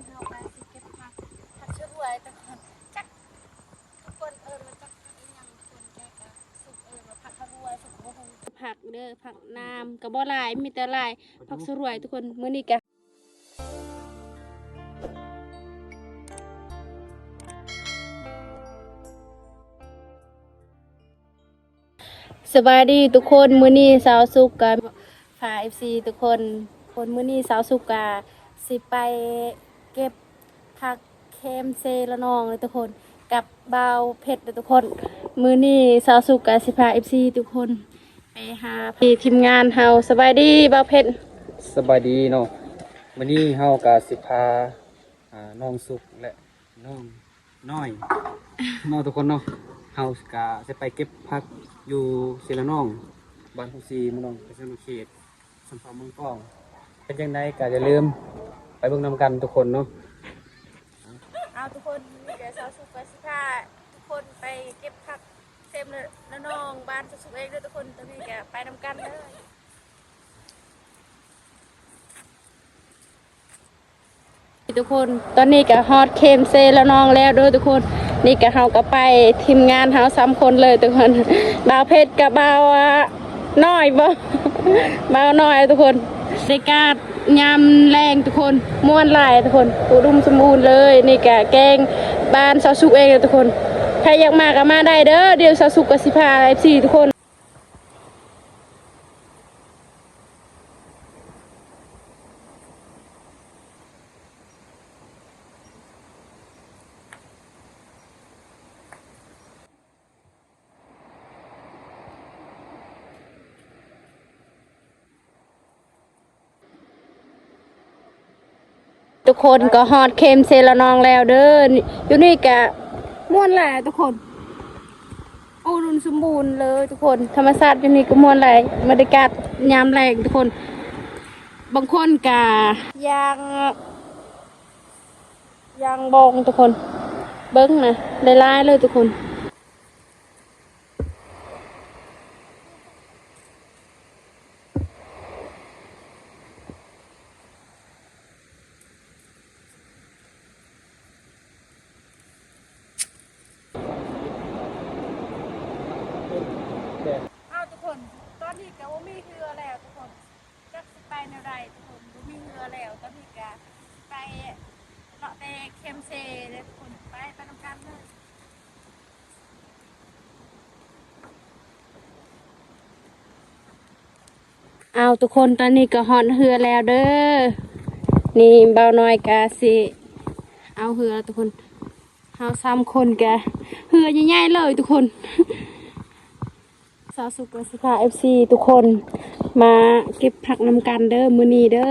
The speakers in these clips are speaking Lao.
ເຮົາກະຊິເກັບຜັກ ຜັກຊະລວຍ ແຕ່ວ່າຈັກ ທຸກຄົນເອີ້ນວ່າຈັກຜັກອີ່ຫຍັງ ທຸກຄົນ ແຕ່ກະສຸກເອີ້ນວ່າຜັກຊະລວຍ ສຸກບໍ່ຮູ້ ຜັກເດີ ຜັກໜາມກະບໍ່ຫຼາຍ ມີແຕ່ຫຼາຍຜັກຊະລວຍ ທຸກຄົນ ມື້ນີ້ກະ ສະບາຍດີທຸກຄົນ ມື້ນີ້ສາວສຸກກະພາເອັຟຊີທຸກຄົນ ຄົນ ມື້ນີ້ສາວສຸກກະຊິໄປເກັບຜັກແຄມເຊລະນອງເດີທຸກຄົນ ກັບບ່າວເພັດເດີທຸກຄົນ ມື້ນີ້ສາວສຸກກະຊິພາເອັຟຊີທຸກຄົນໄປຫາທີ່ທີມງານເຮົາ ສະບາຍດີບ່າວເພັດ ສະບາຍດີເນາະ ມື້ນີ້ເຮົາກະຊິພາ ອ່າ ນ້ອງສຸກ ແລະ ນ້ອງນ້ອຍເນາະທຸກຄົນເນາະ ເຮົາກະຊິໄປເກັບຜັກຢູ່ເຊລະນອງ ບ້ານພູຊີ ເມືອງໜອງ ໄປສະຫວັນເຂດ ສຳເພົາເມືອງກອງ ເປັນຈັ່ງໃດກະຢ່າລືມໄປເບິ່ງນຳກັນທຸກຄົນເນາະ ເອົາທຸກຄົນ ມື້ນີ້ກະສາວສຸກກະຊິພາທຸກຄົນໄປເກັບຜັກເຊລະນອງ ບ້ານສາວສຸກເອງເດີທຸກຄົນ ຕອນນີ້ກະໄປນຳກັນເລີຍ. ທຸກຄົນ ຕອນນີ້ກະຮອດເຄມເຊລະນອງແລ້ວເດີທຸກຄົນ ນີ້ກະເຮົາກະໄປ ທີມງານເຮົາສາມຄົນເລີຍທຸກຄົນ ບ່າວເພັດກັບບ່າວ ອາ ນ້ອຍບໍ ບ່າວນ້ອຍທຸກຄົນ ບັນຍາກາດຍາມແລງທຸກຄົນ ມ່ວນຫຼາຍທຸກຄົນ ອຸດົມສົມບູນເລີຍ ນີ້ກະແກ້ງບ້ານສາວສຸກເອງເດີທຸກຄົນ ໃຜຢາກມາກະມາໄດ້ເດີ ດຽວສາວສຸກກະຊິພາເອັຟຊີທຸກຄົນ ທຸກຄົນ ກະຮອດເຄມເຊລະນອງແລ້ວເດີ ຢູ່ນີ້ກະມ່ວນຫຼາຍທຸກຄົນ ອຸດົມສົມບູນເລີຍທຸກຄົນ ທຳມະຊາດຢູ່ນີ້ກະມ່ວນຫຼາຍ ບັນຍາກາດຍາມແລງທຸກຄົນ ບາງຄົນກະຍ່າງ ຍ່າງບ່ອງທຸກຄົນ ເບິ່ງນະ ຫຼາຍໆເລີຍທຸກຄົນ. ເອົາທຸກຄົນ ຕອນນີ້ກະບໍ່ມີເຮືອແລ້ວທຸກຄົນ ຈັກຊິໄປແນວໃດທຸກຄົນ ບໍ່ມີເຮືອແລ້ວ ຕອນນີ້ກະໄປເລາະແຕ່ເຄມເຊເດີທຸກຄົນ ໄປ ໄປນຳກັນເລີຍ. ເອົາທຸກຄົນ ຕອນນີ້ກະຮອດເຮືອແລ້ວເດີ ນີ້ບ່າວນ້ອຍກະຊິເອົາເຮືອທຸກຄົນ ເຮົາສາມຄົນກະເຮືອໃຫຍ່ໆເລີຍທຸກຄົນ. ສາວສຸກກະຊິພາເອັຟຊີທຸກຄົນມາເກັບຜັກນຳກັນເດີມື້ນີ້ເດີ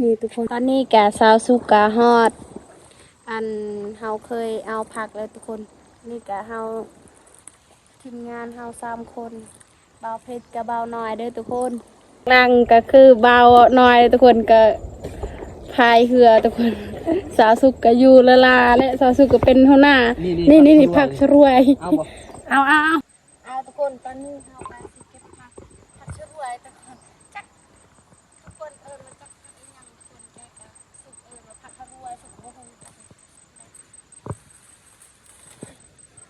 ນີ້ທຸກຄົນ ຕອນນີ້ກະສາວສຸກກະຮອດ ອັນ ເຮົາເຄີຍເອົາຜັກແລ້ວທຸກຄົນ ນີ້ກະເຮົາ ທີມງານເຮົາສາມຄົນ ບ່າວເພັດກັບບ່າວນ້ອຍເດີທຸກຄົນ ຫຼັງກະຄືບ່າວນ້ອຍທຸກຄົນ ກະພາຍເຮືອທຸກຄົນ ສາວສຸກກະຢູ່ລະລາ ແລະ ສາວສຸກກະເປັນຫົວໜ້າ ນີ້ໆ ນີ້ໆ ຜັກຊະລວຍ ເອົາບໍ່ ເອົາໆໆ ເອົາທຸກຄົນ ຕອນນີ້ເຮົາກະຊິເກັບຜັກ ຜັກຊະລວຍ ແຕ່ວ່າຈັກ ທຸກຄົນເອີ້ນວ່າຈັກຜັກອີ່ຫຍັງ ທຸກຄົນ ແຕ່ກະສຸກເອີ້ນວ່າຜັກຊະລວຍ ສຸກບໍ່ຮູ້.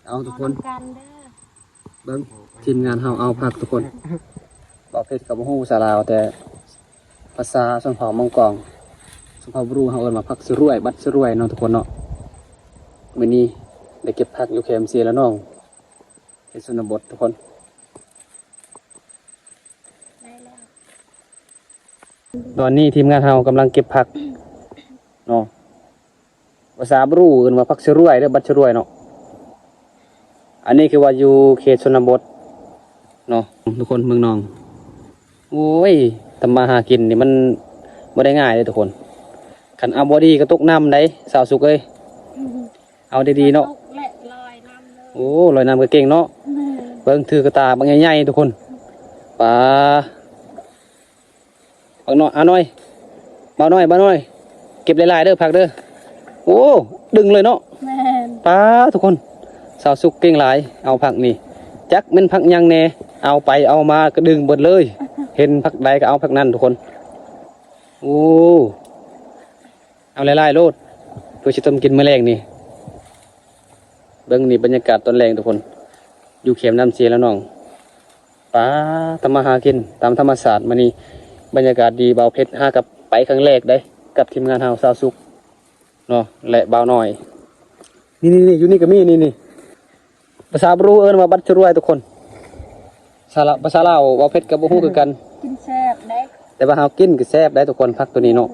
ເອົາທຸກຄົນ ເບິ່ງທີມງານເຮົາເອົາຜັກທຸກຄົນ ບ່າວເພັດກະບໍ່ຮູ້ພາສາລາວ ແຕ່ພາສາຊົນເຜົ່າມັງກອງ ຊົນເຜົ່າບຣູເຮົາເອີ້ນວ່າຜັກຊະລວຍ ບັດຊະລວຍເນາະທຸກຄົນເນາະ ມື້ນີ້ໄດ້ເກັບຜັກຢູ່ແຄມເຊລະນອງ ເຂດຊົນນະບົດທຸກຄົນ ໄດ້ແລ້ວ ຕອນນີ້ທີມງານເຮົາກຳລັງເກັບຜັກເນາະ ພາສາບຣູເອີ້ນວ່າຜັກຊະລວຍເດີ ບັດຊະລວຍເນາະ ອັນນີ້ຄືວ່າຢູ່ເຂດຊົນນະບົດເນາະ ທຸກຄົນເມືອງໜອງ ໂອ້ຍ ທຳມາຫາກິນນີ້ມັນບໍ່ໄດ້ງ່າຍເດີທຸກຄົນ ຄັນເອົາບໍ່ດີກະຕົກນ້ຳໃດ ສາວສຸກເອີຍ. ເອົາດີໆເນາະ ແລະລອຍນ້ຳເລີຍ ໂອ້ ລອຍນ້ຳກະເກັ່ງເນາະ ແມ່ນ ເບິ່ງຖືກະຕ່າບັກໃຫຍ່ໆທຸກຄົນ ປາ ບັກນ້ອຍ ອານ້ອຍ ບ່າວນ້ອຍ ບ່າວນ້ອຍ ເກັບຫຼາຍໆເດີຜັກເດີ ໂອ້ ດຶງເລີຍເນາະ ແມ່ນ ປາ ທຸກຄົນ ສາວສຸກເກັ່ງຫຼາຍ ເອົາຜັກນີ້ ຈັກແມ່ນຜັກຫຍັງແດ່ ເອົາໄປເອົາມາກະດຶງເບິດເລີຍ ເຫັນຜັກໃດກະເອົາຜັກນັ້ນທຸກຄົນ ໂອ້. ເອົາຫຼາຍໆໂລດ ເພື່ອຊິຕົ້ມກິນມື້ແລງນີ້. ເບິ່ງນີ້ບັນຍາກາດຕອນແລງທຸກຄົນ ຢູ່ແຄມນ້ຳເຊລະໜອງ. ປາ ທຳມາຫາກິນຕາມທຳມະຊາດ. ມື້ນີ້ບັນຍາກາດດີ ບ່າວເພັດຫາກັບໄປຄັ້ງແລກເດ້ ກັບທີມງານເຮົາ ຊາວສຸກເນາະ ແລະ ບ່າວນ້ອຍ. ນີ້ໆໆ ຢູ່ນີ້ກໍມີ ນີ້ໆ ພາສາບຣູເອີ້ນວ່າບັດຊະລວຍທຸກຄົນ. ສາລະ ພາສາລາວເວົ້າເຜັດກໍບໍ່ຮູ້ຄືກັນ. ກິນແຊບເດ້ ແຕ່ວ່າເຮົາກິນກໍແຊບໄດ໋ທຸກຄົນ. ຜັກໂຕນີ້ເນາະ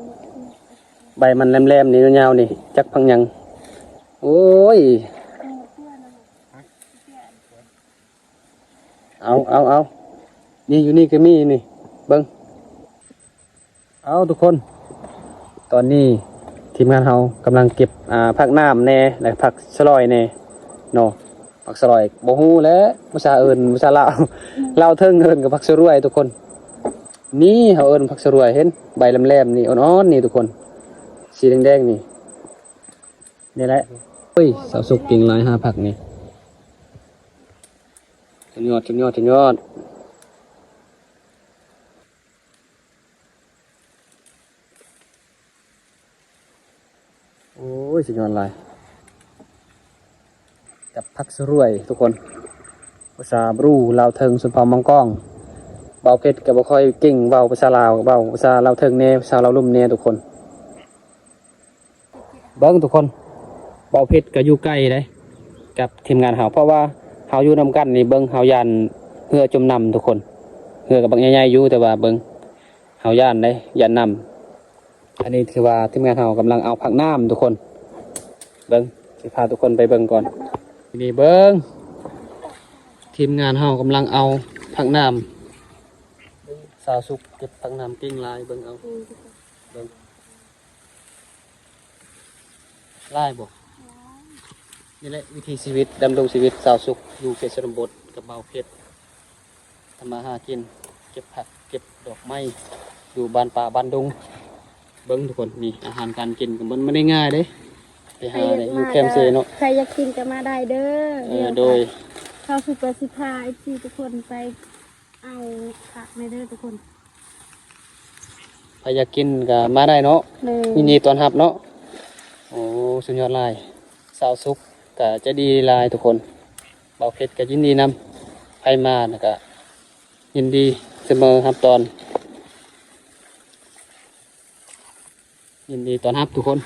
ໃບມັນແຫຼມໆນີ້ ຍາວໆນີ້ ຈັກຜັກຫຍັງ. ໂອ້ຍ ເອົາ ເອົາ ເອົາ ນີ້ ຢູ່ນີ້ກໍມີນີ້ ເບິ່ງ. ເອົາທຸກຄົນ ຕອນນີ້ທີມງານເຮົາກຳລັງເກັບ ອ່າ ຜັກໜາມແດ່ ແລະ ຜັກສະລອຍແດ່ເນາະ. ຜັກສະລອຍບໍ່ຮູ້ແຫຼະ ພາສາເອີ້ນ ພາສາລາວ ລາວເທິງເອີ້ນກັບຜັກສະລວຍທຸກຄົນ. ນີ້ເຮົາເອີ້ນຜັກສະລວຍ ເຫັນໃບແຫຼມໆນີ້ ອ່ອນໆນີ້ທຸກຄົນ ສີແດງໆນີ້ ນີ້ແຫຼະ. ໂອ້ຍ ຊາວສຸກເກັ່ງຫຼາຍຫາຜັກນີ້ ສຸດຍອດ ສຸດຍອດ ສຸດຍອດ. ໂອ້ຍ ສຸດຍອດຫຼາຍ ກັບຜັກສະລວຍທຸກຄົນ. ພາສາບຣູ ລາວເທິງ ຊົນເຜົ່າມັງກອງ. ບ່າວເພັດກໍບໍ່ຄ່ອຍເກັ່ງເວົ້າພາສາລາວ ເວົ້າພາສາລາວເທິງແດ່ ພາສາລາວລຸ່ມແດ່ທຸກຄົນ. ເບິ່ງທຸກຄົນ ບ່າວເພັດກໍຢູ່ໃກ້ເດ້ກັບທີມງານເຮົາ ເພາະວ່າເຮົາຢູ່ນຳກັນນີ້ ເບິ່ງ ເຮົາຢ້ານເຮືອຈົມນ້ຳທຸກຄົນ. ເຮືອກໍບັກໃຫຍ່ໆຢູ່ ແຕ່ວ່າເບິ່ງ ເຮົາຢ້ານເດ້ ຢ້ານນ້ຳ. ອັນນີ້ຖືວ່າທີມງານເຮົາກຳລັງເອົາຜັກໜາມທຸກຄົນ ເບິ່ງ ຊິພາທຸກຄົນໄປເບິ່ງກ່ອນ. ນີ້ເບິ່ງ ທີມງານເຮົາກຳລັງເອົາຜັກໜາມ. ສາວສຸກເກັບຜັກໜາມເກັ່ງຫຼາຍ ເບິ່ງເອົາ ເບິ່ງ. ຫຼາຍບໍ່? ຫຼາຍ. ນີ້ແຫຼະວິຖີຊີວິດ ດຳລົງຊີວິດຊາວສຸກຢູ່ເຂດຊົນນະບົດກັບບ່າວເພັດ ທຳມາຫາກິນ ເກັບຜັກເກັບດອກໄມ້ ຢູ່ບ້ານປ່າບ້ານດົງ. ເບິ່ງທຸກຄົນ ນີ້ອາຫານການກິນກໍມັນບໍ່ໄດ້ງ່າຍເດ້ ໄປຫາໄດ້ຢູ່ແຄມເຊເນາະ. ໃຜຢາກກິນກໍມາໄດ້ເດີ. ເອີ ໂດຍ ຊາວສຸກກໍຊິພາເອັຟຊີທຸກຄົນໄປ ເອົາຜັກແດ່ເດີທຸກຄົນ. ໃຜຢາກກິນກໍມາໄດ້ເນາະ. ແມ່ນ. ຍິນດີຕ້ອນຮັບເນາະ. ໂອ້ ສຸດຍອດຫຼາຍ ຊາວສຸກກໍໃຈດີຫຼາຍທຸກຄົນ. ບ່າວເພັດກໍຍິນດີນຳ ໃຜມານະກໍຍິນດີສະເໝີຮັບຕ້ອນ. ຍິນດີຕ້ອນຮັບທຸກຄົນ.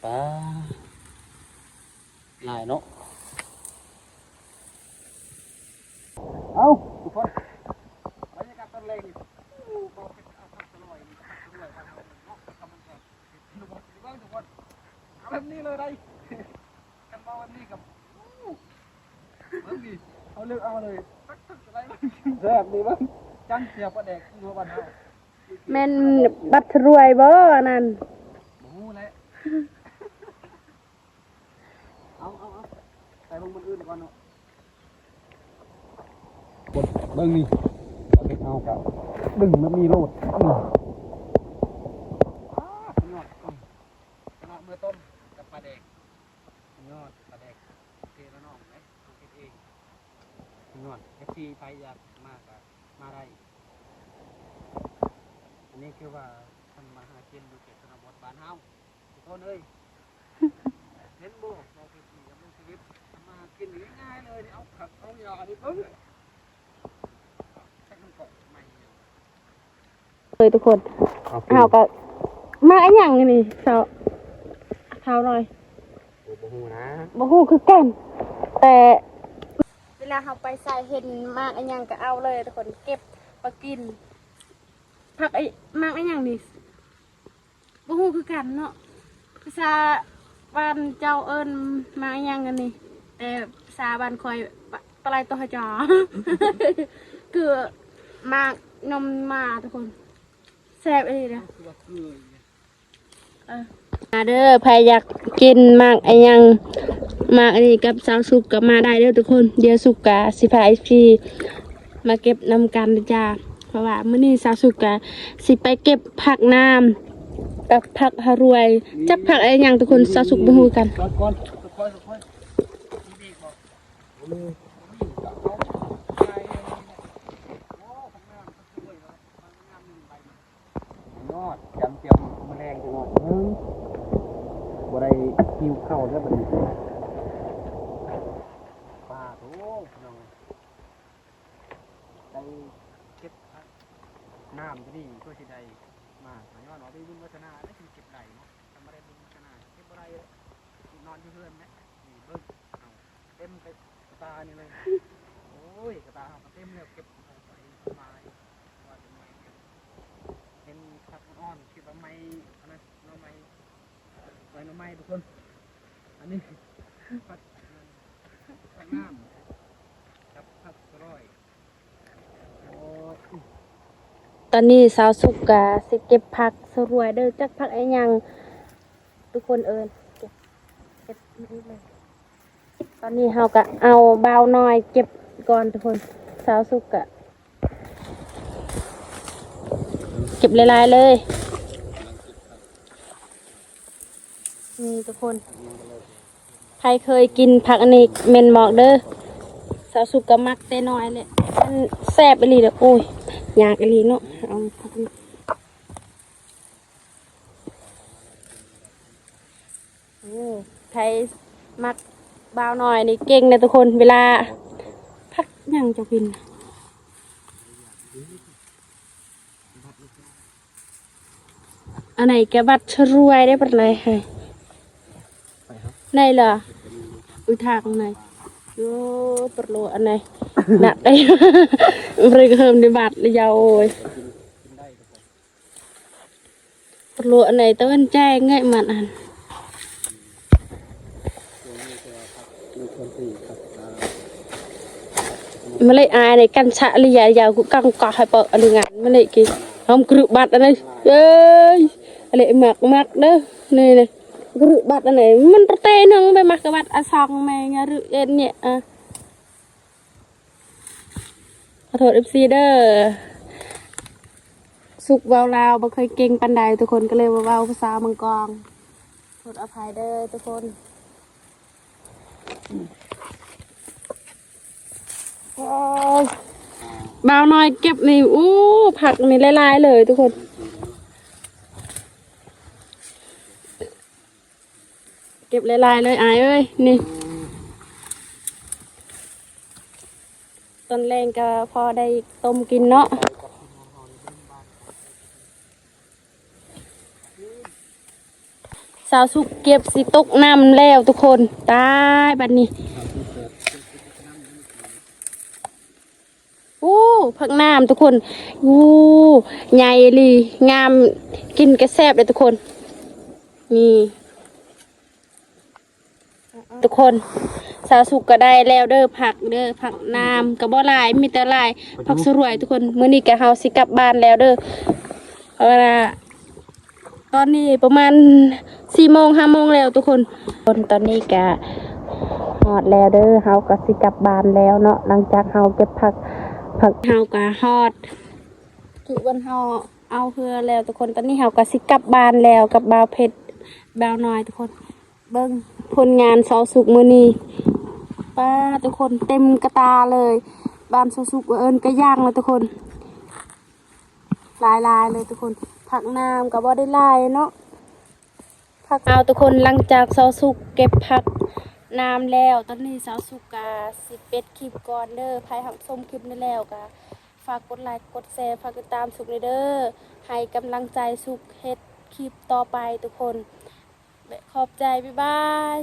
ປາ ຫຼາຍເນາະ. ເອົ້າ ທຸກຄົນ ບັນຍາກາດຕອນແລງນີ້ ເອົາຜັກສະລອຍນີ້ ເບິ່ງທຸກຄົນ ເອົາແບບນີ້ເລີຍໄດ໋. ຄັນເວົ້າແບບນີ້ກໍ ໂອ້ ເບິ່ງນີ້ ເອົາເລືອກເອົາເລີຍ ແຊບນີ້ເບິ່ງ ຈັ່ງເສຍປາແດກຢູ່ບ້ານເຮົາ. ແມ່ນບັດຊະລວຍບໍ່ອັນນັ້ນ? ບໍ່ຮູ້ແຫຼະ. ເອົາ ເອົາ ເອົາ ໄປເບິ່ງບ່ອນອື່ນກ່ອນເນາະ. ເບິ່ງນີ້ ເອົາກັບດຶງແບບນີ້ໂລດ. ສຸດຍອດ ຂະໜາດເມື່ອຕົ້ມກັບປາແດກ ສຸດຍອດ. ປາແດກເທລະໜອງເດ້ ເຮົາເຮັດເອງ. ຍອດ ເອັຟຊີ ໃຜຢາກມາກໍມາໄດ້. ອັນນີ້ຄືວ່າທຳມາຫາກິນຢູ່ເຂດຊົນນະບົດບ້ານເຮົາ ທຸກຄົນເອີຍ. ເຫັນບໍ່ ເວົ້າເປັນຊີວິດ ດຳລົງຊີວິດ ທຳມາຫາກິນງ່າຍໆເລີຍ. ເອົາຜັກເອົາຫຍ້ານີ້ເບິ່ງ ຈັກມັນເກາະໃໝ່ຫຍັງ. ເອີຍ ທຸກຄົນ ເຮົາກໍ ໝາກອີ່ຫຍັງນີ້ ເຖົ້າ ເຖົ້ານ້ອຍ? ໂອ້ ບໍ່ຮູ້ນະ ບໍ່ຮູ້ຄືກັນ ແຕ່ເວລາເຮົາໄປໃສເຫັນໝາກອີ່ຫຍັງກໍເອົາເລີຍ ທຸກຄົນ ເກັບມາກິນ. ຜັກ ໝາກອີ່ຫຍັງນີ້ ບໍ່ຮູ້ຄືກັນເນາະ. ພາສາບ້ານເຈົ້າເອີ້ນໝາກອີ່ຫຍັງອັນນີ້ ແຕ່ພາສາບ້ານຂ້ອຍ ປະ ປະໄລຕົວຈາ ຄືໝາກນົມໝາ ທຸກຄົນ ແຊບອີ່ຫຼີເດ້ ເອີ. ມາເດີ ໃຜຢາກກິນໝາກອີ່ຫຍັງ ໝາກອັນນີ້ກັບຊາວສຸກກໍມາໄດ້ເດີທຸກຄົນ. ດຽວສຸກກະຊິພາເອັຟຊີມາເກັບນຳກັນເດີຈ້າ ເພາະວ່າມື້ນີ້ຊາວສຸກກະຊິໄປເກັບຜັກໜາມກັບຜັກຫະລວຍ ຈັກຜັກອີ່ຫຍັງທຸກຄົນ ຊາວສຸກບໍ່ຮູ້ຄືກັນ. ໂອ້ ຮອດ ຈຳຈຽວມື້ແລງຈັກໜ້ອຍໜຶ່ງ ບໍ່ໄດ້ຫິວເຂົ້າແລ້ວບັດນີ້. ປາໂທ້ ພີ່ນ້ອງ ໄດ້ເກັບຜັກ ນ້ຳຕົວນີ້ເພື່ອຊິໄດ້ມາ ຫາຍ້ອນວ່າໄດ້ບຸນວາສະໜາແລ້ວຈຶ່ງເກັບໄດ້ເນາະ ຄັນບໍ່ໄດ້ບຸນວາສະໜາເກັບບໍ່ໄດ້ເດ້ ນອນຢູ່ເຮືອນແຫຼະ. ນີ້ເບິ່ງ ເອົາເຕັມໄປກະຕ່ານີ້ເລີຍ. ໂອ້ຍ ກະຕ່າເຮົາກໍເຕັມແລ້ວ ເກັບເອົາໄປສະບາຍ ວ່າແຕ່ແມ່ເຫັນຜັກອ່ອນໆ ຄິດວ່າໄມ້ອັນນັ້ນ ໜໍ່ໄມ້ ໃບໜໍ່ໄມ້ທຸກຄົນ. ອັນນີ້ຜັກ ຜັກນ້ຳກັບຜັກສະຣອຍ. ໂອ້ຍ ຕອນນີ້ສາວສຸກກະຊິເກັບຜັກສະຣວຍເດີ້ ຈັກຜັກອີ່ຫຍັງ ທຸກຄົນເອີຍ ເກັບ ເກັບ ຕອນນີ້ເຮົາກະເອົາບ່າວນ້ອຍເກັບກ່ອນທຸກຄົນ. ສາວສຸກກະເກັບຫຼາຍໆເລີຍ ນີ້ທຸກຄົນ. ໃຜເຄີຍກິນຜັກອັນນີ້ເມັ້ນບອກເດີ້ ສາວສຸກກໍມັກແຕ່ນ້ອຍແຫຼະ ມັນແຊບອີ່ຫຼີເດີ້. ໂອ້ຍ ຍາກອີ່ຫຼີເນາະ ເອົາຜັກນີ້. ໂອ້ ໃຜມັກບ່າວນ້ອຍນີ້ເກັ່ງເດ້ທຸກຄົນ ເວລາ ຜັກຫຍັງເຈົ້າກິນ ອັນໃດກະບັດສະຣວຍໄດ້ປານໃດໃຫ້ ໄດ້ລະ ອຸຍ ທາງໃນ ໂອ້ ປະໂລ ອັນໃດ ໜັກໄດ໋ ເລີຍເຮີມໄດ້ບັດລະຍາວ ໂອ້ຍ ປະໂລ ອັນໃດຕາເວັນແຈ້ງເງີຍມັນອັນ ມະເລອາຍໃນກັນຊະລິຍາຍາວກຸກັງກະໃຫ້ເປີະອະລິງານມະເລກິ ຫອມກະຣຶບບັດອັນນີ້ ເອີຍ ອະເລມັກມັກເດີ້ ນີ້ ນີ້ ກະຣຶບບັດອັນນີ້ ມັນປະເຕໜຶ່ງໄປມັກກະບັດອະຊອງແມງະຣຶເອັນເນຍອະ ຂໍໂທດເອັຟຊີເດີ້ ສຸກເວົ້າລາວບໍ່ເຄີຍເກັ່ງປານໃດທຸກຄົນ ກໍເລີຍມາເວົ້າພາສາເມືອງກອງ ໂທດອະໄພເດີ້ທຸກຄົນ. ໂອ້ຍ ບ່າວນ້ອຍເກັບນີ້ ໂອ້ ຜັກນີ້ຫຼາຍໆເລີຍທຸກຄົນ ເກັບຫຼາຍໆເລີຍອ້າຍເອີຍ ນີ້ ຕອນແລງກໍພໍໄດ້ຕົ້ມກິນເນາະ. ສາວສຸກເກັບຊິຕົກນ້ຳແລ້ວທຸກຄົນ ຕາຍບັດນີ້. ໂອ້ ຜັກນ້ຳທຸກຄົນ ໂອ້ ໃຫຍ່ອີ່ຫຼີ ງາມ ກິນກະແຊບເດ້ທຸກຄົນ ນີ້ ທຸກຄົນ ສາວສຸກກໍໄດ້ແລ້ວເດີ້ ຜັກເດີ້ ຜັກນ້ຳກໍບໍ່ຫຼາຍ ມີແຕ່ຫຼາຍ ຜັກສະຣວຍທຸກຄົນ. ມື້ນີ້ກໍເຮົາຊິກັບບ້ານແລ້ວເດີ້ ເພາະວ່າ ຕອນນີ້ປະມານສີ່ໂມງຫ້າໂມງແລ້ວທຸກຄົນ. ຕອນນີ້ກະຮອດແລ້ວເດີ້ ເຮົາກະຊິກັບບ້ານແລ້ວເນາະ ຫຼັງຈາກເຮົາເກັບຜັກ ຜັກ ເຮົາກະຮອດທີ່ບ່ອນເຮົາເອົາເຮືອແລ້ວທຸກຄົນ. ຕອນນີ້ເຮົາກະຊິກັບບ້ານແລ້ວກັບບ່າວເພັດ ບ່າວນ້ອຍທຸກຄົນ. ເບິ່ງຜົນງານສາວສຸກມື້ນີ້ ປ້າ ທຸກຄົນ ເຕັມກະຕ່າເລີຍ. ບ້ານສາວສຸກເອີ້ນກະຢ່າງລະທຸກຄົນ. ຫຼາຍໆເລີຍທຸກຄົນ ຜັກນ້ຳກໍບໍ່ໄດ້ຫຼາຍເນາະ ຜັກ ເອົາທຸກຄົນ ຫຼັງຈາກສາວສຸກເກັບຜັກນ້ຳແລ້ວ ຕອນນີ້ສາວສຸກກະຊິປິດຄລິບກ່ອນເດີ້. ໃຜຮັບຊົມຄລິບນີ້ແລ້ວກະຝາກກົດໄລກົດແຊ ຝາກຕິດຕາມສຸກແດ່ເດີ້ ໃຫ້ກຳລັງໃຈສຸກເຮັດຄລິບຕໍ່ໄປທຸກຄົນ. ຂອບໃຈ ບາຍບາຍ.